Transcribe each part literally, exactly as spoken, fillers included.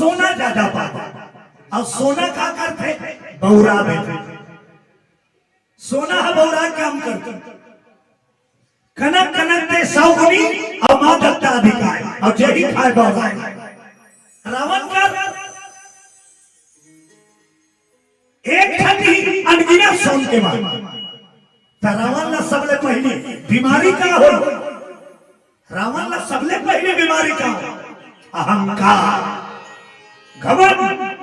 सोना ज्यादा पाथे। अउ सोना का करथे? बउरा देथे। सोना ह बउरा काम करथे। कनक कनक ते सौ गुनी, अउ माँ दत्ता अधिकाय, अउ जेही खाय बउराय। रावण कर एक ठन ही अनगिनत सोन के बाद। त रावण ला सबले पहिली बीमारी का होय? रावण ला सबले पहिली बीमारी का होय? अहंकार, घमंड,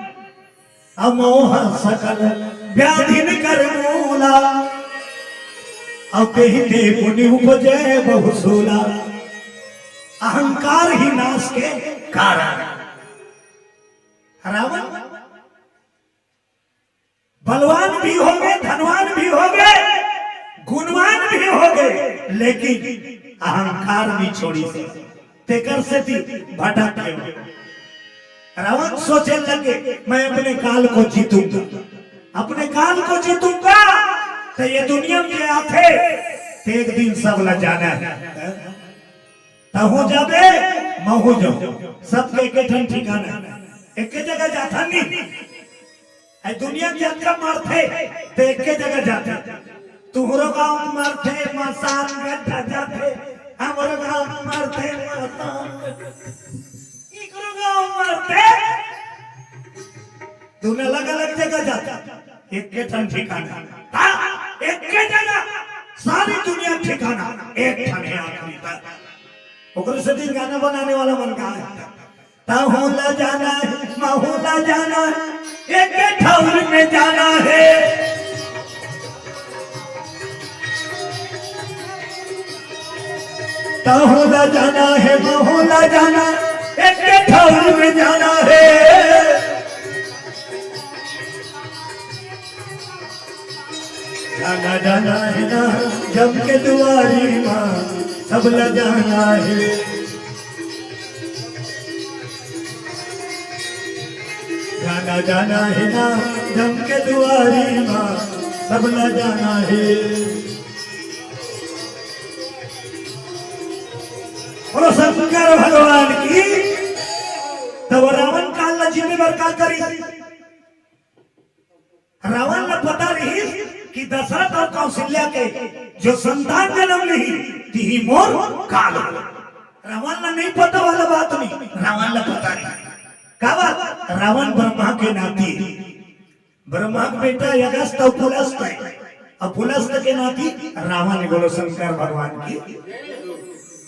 अमोह सकल व्याधिन कर मूला। अउ तेहि ते पुनि उपजे बहुसूला। अहंकार ही नाश के कारण। रावण बलवान भी होगे, धनवान भी होगे, गुणवान भी होगे, लेकिन अहंकार नइ छोड़िस। तेकर सेती भटक गे। रावण सोचे लगे, "मैं अपने काल को जीतूंगा, अपने काल को जीतूंगा।" त ये दुनिया में जे आथे, त एक दिन सब ला जाना हे। तहूँ जाबे, महूँ जाहूँ, सबके एके ठन ठिकाना हे, एके जगह जाथन नहीं। ए दुनिया के जतका मरथे, ते एके जगह जाथे। तुहरो गाँव मरथे, मसान गड्ढा जाथे, हमरो गाँव मरथे, मसान गड्ढा। इकरो गाँव मरथे, दुनो अलग-अलग जगह जाथे, एके ठन ठिकाना। हाँ, एके जगह, सारी दुनिया ठिकाना, एक ठन हे आखिरी तक। ओकरे सेती गाना बनाने वाला मन का हे। तहूँ ला जाना हे, महूँ ला जाना हे, एके ठउर में जाना हे। तहूँ ला जाना हे, महूँ ला जाना हे, एके ठउर में जाना हे। जाना जाना हे ना जम के दुआरी माँ, सब ला जाना हे। जाना जाना हे ना जम के दुआरी माँ, सब ला जाना हे। बोलो शंकर भगवान की। तब रावण काल ला जीते बर का करिस? रावण ला पता रहिस कि दशरथ अउ कौशल्या के जो संतान जनम लिही, तिही मोर काल हो। रावण ला नइ पता वाला बात नहीं, रावण ला पता रहिस। का बात? रावण ब्रह्मा के नाती हे। ब्रह्मा के बेटा अगस्त अउ पुलस्त हे, अउ पुलस्त के नाती रावण हे। बोलो शंकर भगवान की।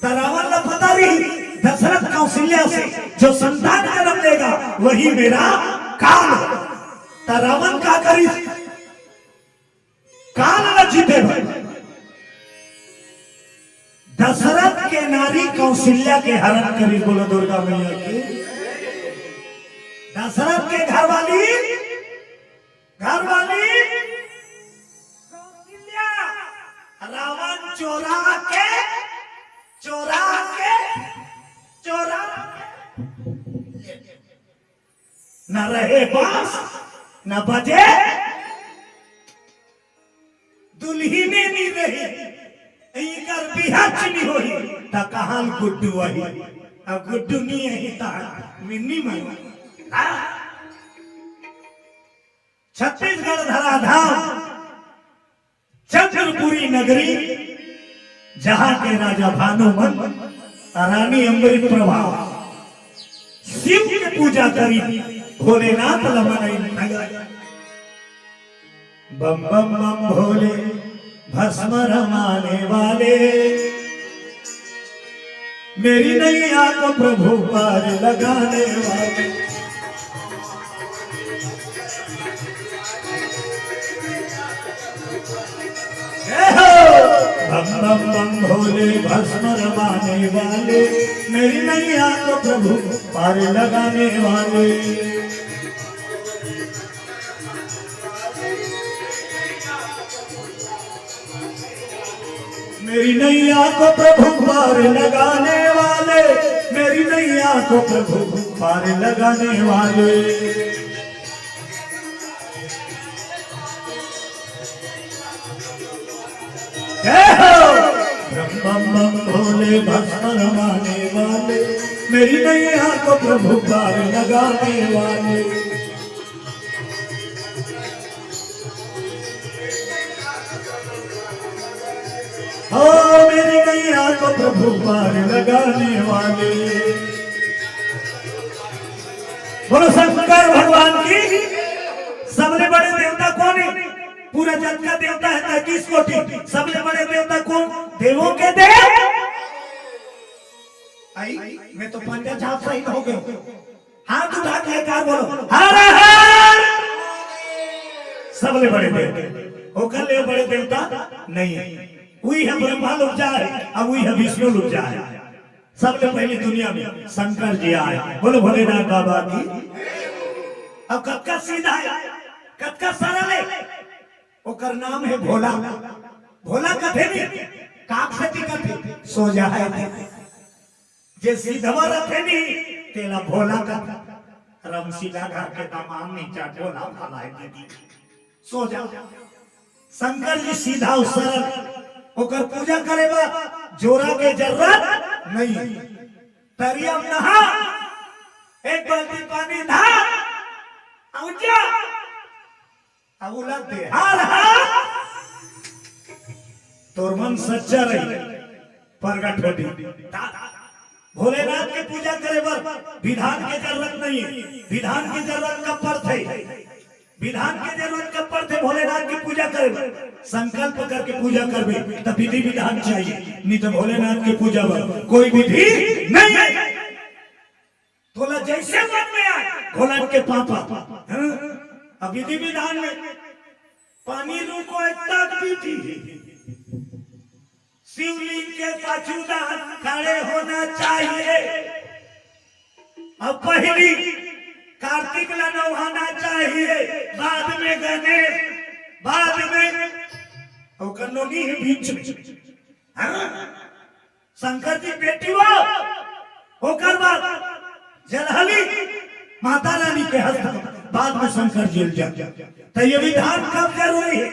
त रावण ला पता रहिस, दशरथ कौशल्या से जो संतान जनम लेगा, वही मेरा काल हो। त रावण का करिस? काल ला जीते बर दशरथ के नारी कौशल्या के हरण करिस। बोलो दुर्गा मैया की। दशरथ के घरवाली, घरवाली कौशल्या, रावण चोरा के, चोरा के, चोरा के न रहे बांस, न बजे दुल्हिने नइ रही, इकर बिहाच नइ होही, त कहाँ ले गुड्डू आही? अब गुड्डू नइ आही, त मिन्नी मन। हाँ? छत्तीसगढ़ धराधाम, चंद्रपुरी नगरी, जहाँ के राजा भानुमंत, रानी अम्बरी प्रभा शिव के पूजा करी, भोलेनाथ ल मनाई नगर। बम बम बम भोले, भस्म रमाने वाले, मेरी नैया को प्रभु पार लगाने वाले। जय हो। बम बम बम भोले, भस्म रमाने वाले, मेरी नैया को प्रभु पार लगाने वाले। मेरी नैया को प्रभु पार लगाने वाले, मेरी नैया को प्रभु पार लगाने वाले। जय हो। बम बम बम भोले, भस्म रमाने वाले, मेरी नैया को प्रभु पार लगाने वाले। ओ मेरी नैया को प्रभु पार लगाने वाले। बोलो शंकर भगवान की। सबले बड़े देवता कौन है? पूरा जग का देवता है तैंतीस कोटि। सबले बड़े देवता कौन? देवों के देव। आई, मैं तो पंजा छाप सहित हो गयो। हाथ उठा के एक बार बोलो, हर हर। सबले बड़े देवता, ओकर ले बड़े देवता नहीं है। वही है ब्रह्मा लोग जाए, अब वही है विष्णु लोग जाए। सबले पहले दुनिया में शंकर जी आए। बोलो भोलेनाथ बाबा की। अब कतका सीधा है, कतका सरल है। ओकर नाम है भोला। भोला कथे नहीं, काक से टिकत है, सोजा है। जे सीधवा रथे नहीं, तेला भोला कथे। रमशीला घर के दामाद नीचा भोला भला है दीदी। सोजा। शंकर जी सीधा अउ सरल। ओकर पूजा करे बर जोरा के जरूरत नहीं। तरिया में नहा, एक बाल्टी पानी धार, अउ जा। अब उला दे। हर हर। तोर मन सच्चा रही, प्रगट होती। भोलेनाथ के पूजा करे बर विधान के जरूरत नहीं है। विधान के जरूरत कब पड़थे? विधान के जरूरत कब पड़थे भोलेनाथ की पूजा करे बर? संकल्प करके पूजा करबे, तब विधि विधान चाहिए, नहीं तो भोलेनाथ की पूजा बर कोई विधि नहीं है। तोला जैसे मन में आए, भोलेनाथ के पापा, हाँ? अब विधि विधान में पानी रुको, एक तक पीठी। शिवलिंग के पाछू दान खड़े होना चाहिए। अब पहली कार्तिक ला नहाना चाहिए, बाद में गणेश, बाद में ओकर नोनी है बीच में। हाँ? शंकर जी बेटी वो, ओकर बाद जलहली माता रानी के हस्त, बाद में शंकर जी जा। तो ये विधान कब जरूरी है,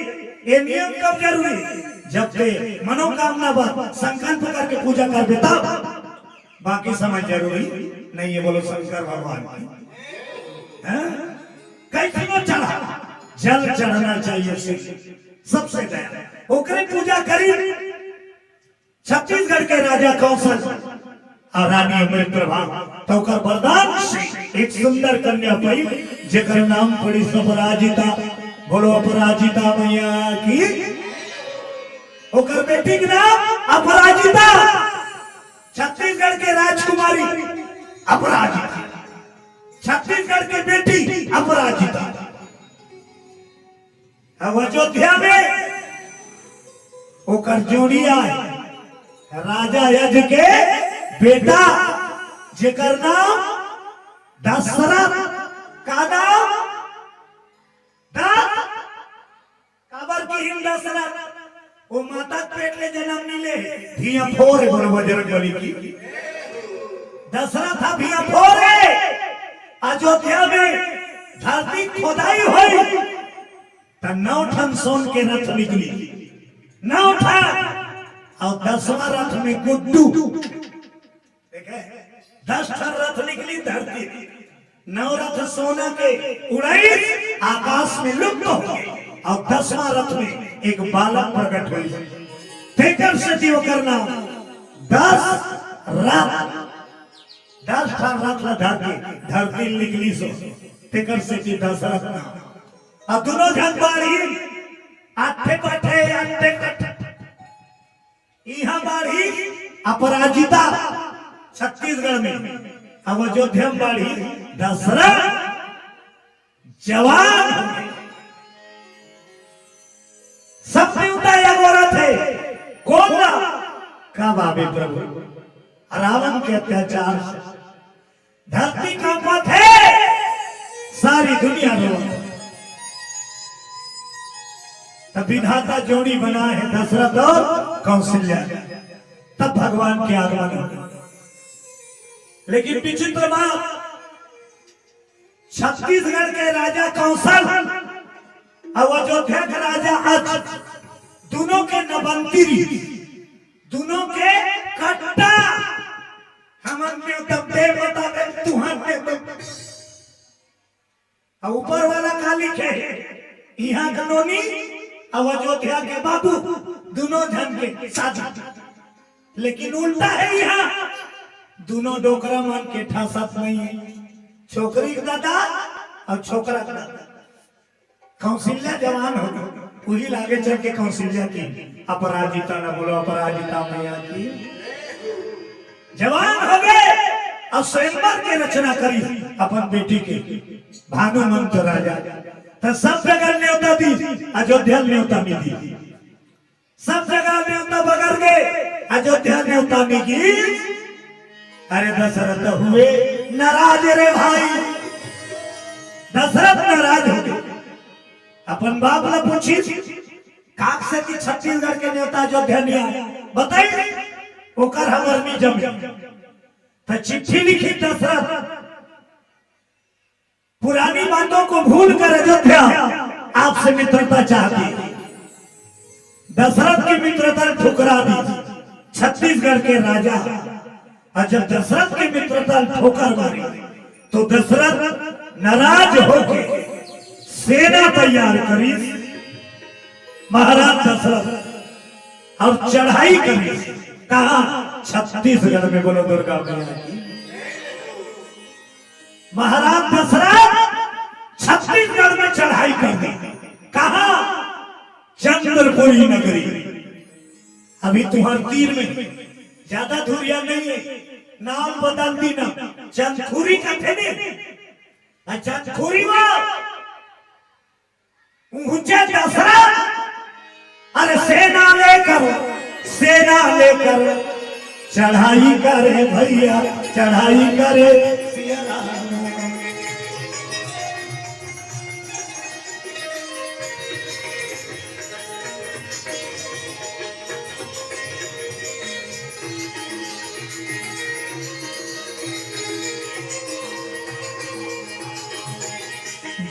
ये नियम कब जरूरी है? जब ते मनोकामना बर संकल्प करके पूजा करबे तब। बाकी समय जरूरी नहीं है। बोलो शंकर भगवान की। हैं? कैसनो चढ़ा, जल चढ़ना चाहिए। से सबसे दया ओकरे पूजा करी। छत्तीसगढ़ के राजा कौशल अउ रानी अमृत प्रभा, तो ओकर वरदान से एक सुंदर कन्या पाई, जेकर नाम पड़ी अपराजिता। बोलो अपराजिता मैया की। ओकर बेटी के नाम अपराजिता। छत्तीसगढ़ के राजकुमारी अपराजिता, छत्तीसगढ़ के बेटी अपराजिता। अब अयोध्या में ओकर जोड़ी आए, राजा यज के बेटा, जेकर नाम दशरथ। का नाम? दस। काबर किहिन दशरथ? वो माता के पेट ले जन्म नहीं ले, धिया फोर है, बोलो बजरंग बली की। दशरथ अभिया फोर है। अयोध्या में धरती खोदाई हुई, त नौ ठन सोन के रथ निकली, नौ ठन। अउ दसवां रथ में गुड्डू। देखे, दस ठन रथ निकली धरती, नौ रथ सोना के उड़ाई, आकाश में लुप्त हो गए। अउ दसवां रथ में एक बालक प्रकट हुई, तेकर सेती ओकर नाम दस रथ। दस ठन रथ ला धरती, धरती निकली सो, तेकर सेती दस रथ नाम। अब दोनों झन बाढ़ी, आठे पाठे, आठे कठे। इहां बाढ़ी अपराजिता छत्तीसगढ़ में, अब अयोध्या में बाढ़ी दशरथ जवान हो गए। सब देवता अगोरत हे, कोन ला? का बाबे प्रभु, रावण के अत्याचार से धरती कांपत हे, सारी दुनिया रोवत हे। तब विधाता जोड़ी बनाए हे दशरथ अउ कौशल्या, तब भगवान के आगमन हो। लेकिन विचित्र बात, छत्तीसगढ़ के राजा कौशल अउ अयोध्या के राजा अज, दोनों के नबंती रहिस, दोनों के कट्टा। हमन नेवता दे बता दे, तुहर नेवता। अब ऊपर वाला का लिखे? इहाँ के नोनी अउ अयोध्या के बाबू, दुनों झन के शादी। लेकिन उल्टा हे इहाँ, दुनों डोकरा मन के ठासत नइ हे। छोकरी के दादा अउ छोकरा के दादा। कौशल्या जवान होगे, उही लागे चल के कौशल्या के अपराजिता, ना बोलो अपराजिता मैया की। जवान होगे अउ स्वयंवर के रचना करिस अपन बेटी के, भानुमंत राजा। त सब जगह नेवता दिस, अयोध्या ल नेवता नइ दिस। सब जगह नेवता बगर गे, अयोध्या नेवता नइ गिस। अरे दशरथ हुए नाराज रे भाई, दशरथ नाराज होगे। अपन बाप ला पूछिस, काकस कि छत्तीसगढ़ के नेवता अयोध्या नइ आय, बताइस, ओकर हमर नइ जमे। त चिट्ठी लिखिस दशरथ, पुरानी बातों को भूल कर अयोध्या आपसे मित्रता चाहती है। दशरथ की मित्रता ठुकरा दी छत्तीसगढ़ के राजा। अउ जब दशरथ की मित्रता ठोकर मारी, तो दशरथ नाराज होके सेना तैयार करिस महाराज दशरथ, अउ चढ़ाई करिस। कहाँ? छत्तीसगढ़ में। बोलो दुर्गा मैया की। महाराज दशरथ छत्तीसगढ़ में चढ़ाई कर दी। कहाँ? चंद्रपुरी नगरी। अभी तुहर तीर में, ज्यादा दूरिया नइ हे, नाम बदल दी ना, चंदखुरी कथे नहीं, अउ चंदखुरी में उहुँचे दशरथ, अरे सेना लेकर, सेना लेकर चढ़ाई करे भैया, चढ़ाई करे।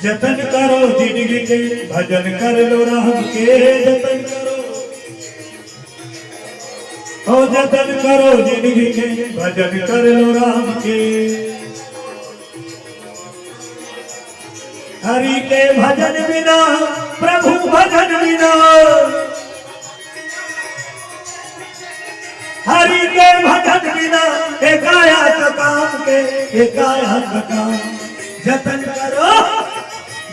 जतन करो जिंदगी के, भजन कर लो राम के। जतन करो, ओ जतन करो जिंदगी के, भजन कर लो राम के। हरि के भजन बिना, प्रभु भजन बिना, हरि के भजन बिना, ए काया का काम के, ए काया का काम। जतन करो,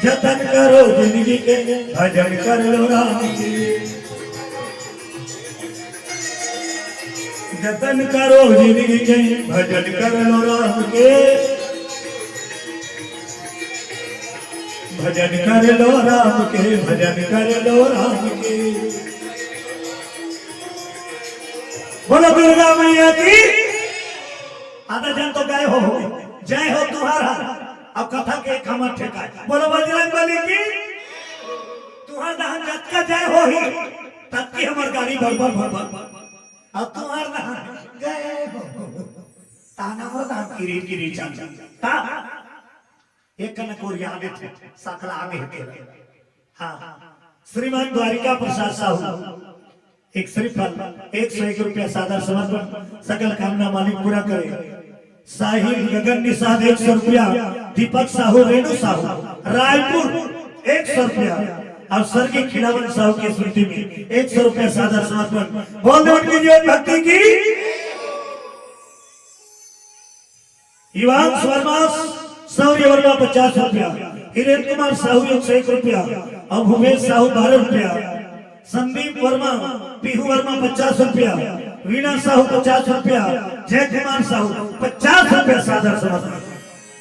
जतन करो जिंदगी के, भजन कर लो राम के। जतन करो जिंदगी के, भजन कर लो राम के। भजन कर लो राम के, भजन कर लो राम के। बोलो दुर्गा मैया की। आधा जन तो गए हो, जय हो तुहर हर। अब कथा के एक हमर ठेका हे। बोलो बजरंग बली की। तुहर दहन जतका जय होही, ततकी हमर गाड़ी भर भर भर भर। अब तुहर दहन गए हो। ताना हो दहन किरी किरी चल। ता एक कन कोरिया आगे थे, सकला आगे थे। हाँ, श्रीमान द्वारिका प्रसाद साहू, एक श्रीफल, एक सौ एक रुपया सादर समर्पण, सकल कामना मालिक पूरा करे। साहिल गगन निषाद एक सौ रुपया, दीपक साहू, रेणु साहू, रायपुर एक सौ रुपया, अउ स्वर्गीय खिलावन साहू की स्मृति में एक सौ रुपया सादर समर्पण। बोल दे उनकी जीवन भक्ति की। इवांश वर्मा, शौर्य वर्मा पचास रुपया, हिरेन कुमार साहू एक सौ एक रुपया, अउ भूपेश साहू बारह रुपया, संदीप वर्मा, पीहू वर्मा पचास रुपया, वीणा साहू पचास रुपया, जय कुमार साहू पचास रुपया सादर समर्पण।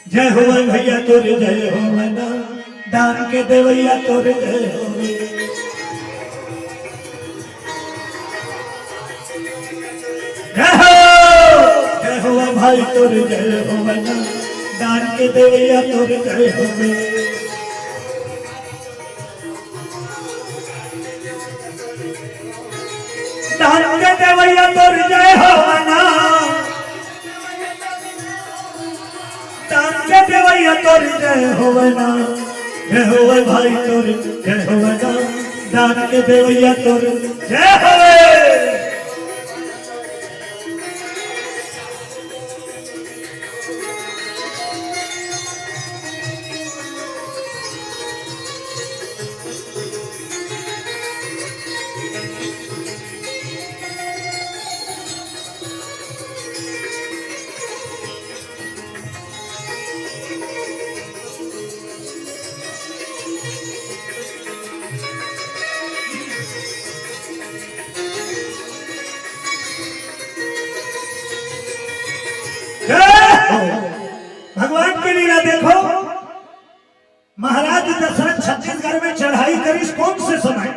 जय हो भैया तोरे, जय हो मैना। दान के देवैया तोरे जय हो। जय हो, जय हो भाई तोरे जय हो बना। दान के देवैया तोरे जय हो। दान के देवैया तोरे जय हो बना। दान के देवैया तोर जय होवे ना, जय होवे भाई तोर जय होवे ना, दान के देवैया तोर जय होवे। देखो, महाराज दशरथ छत्तीसगढ़ में चढ़ाई करिस कौन से समय?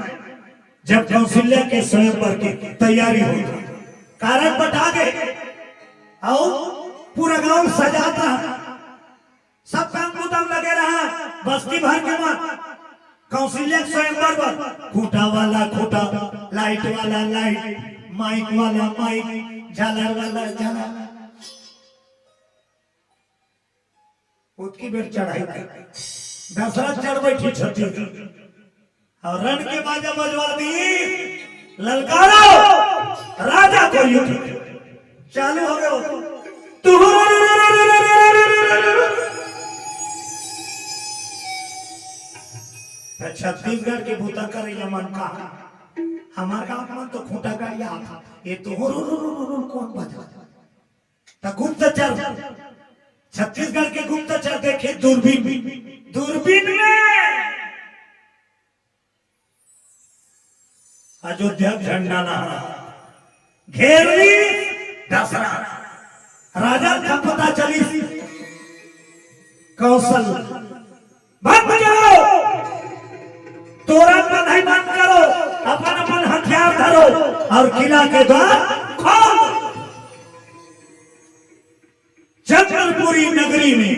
जब कौशल्या के स्वयंवर की तैयारी होत हे। कारन बटा गे अउ पूरा गांव सजात रहा, सब काम बुता म लगे रहा, बस्ती भर के मन कौशल्या के स्वयंवर बर, खूंटा वाला खूंटा, लाइट वाला लाइट, माइक वाला माइक, झालर वाला झालर। ओतकी बेर चढ़ाई कर दशरथ चढ़ बैठी छत्तीसगढ़ अउ रण के बाजा बजवा दी, ललकारो राजा को युद्ध। चालू हो गयो। तुहुर। त छत्तीसगढ़ के बूता करइया मन का, हमर गांव मन तो खूंटा गड़िया था, ये तुहुर कौन बजा? त गुप्तचर, छत्तीसगढ़ के गुप्तचर देखे दूरबीन, दूरबीन में अयोध्या झंडा लहरा, घेर ली दशरथ। राजा का पता चली कौशल, बंद करो, तोरण बंधाई बंद करो, अपन अपन हथियार धरो अउ किला के द्वार खोल दो। चंद्रपुरी नगरी में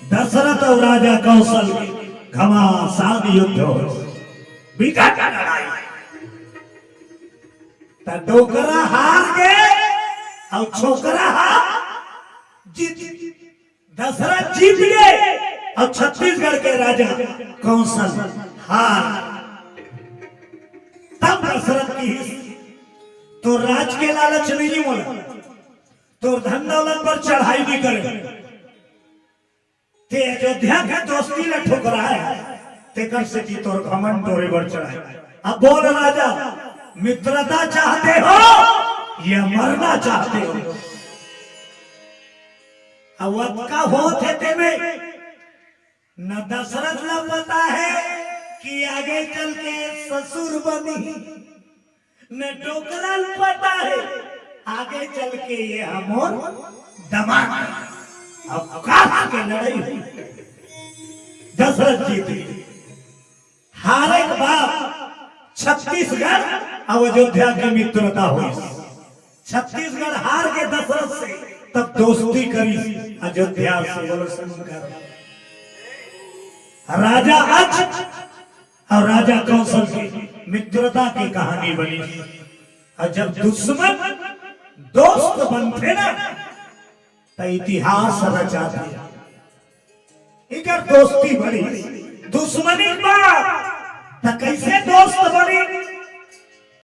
दशरथ अउ राजा कौशल के घमासान युद्ध हो, विकट लड़ाई। त डोकरा हार गे अउ छोकरा हार जीत। दशरथ जीत गे अउ छत्तीसगढ़ के राजा कौशल हार। तब दशरथ कहिस, तोर राज के लालच नइ हे मोला, तोर धन दौलत पर चढ़ाई नइ करे, ते अयोध्या के दोस्ती ला ठुकराए, तेकर सेती तोर घमंड टोरे बर चढ़ाए। अब बोल राजा, मित्रता चाहते हो या मरना चाहते हो? अब अतका होत हे तेमे, न दशरथ ला पता हे कि आगे चल के ससुर बनही, न डोकरा ल पता हे आगे चल के ये हमर दमाद। अब काश के लड़ाई हुई, दशरथ जीत गे। हारे के बाद छत्तीसगढ़ अउ अयोध्या के मित्रता होइस। छत्तीसगढ़ हार गे दशरथ से, तब दोस्ती करिस अयोध्या से। बोलो शंकर। राजा अक्ष अउ राजा कौशल के मित्रता के कहानी बनिस। अउ जब दुश्मन दोस्त बनथे ना, त इतिहास रचाथे। इकर दोस्ती बनी, दुश्मनी बा, त कइसे दोस्त बनी?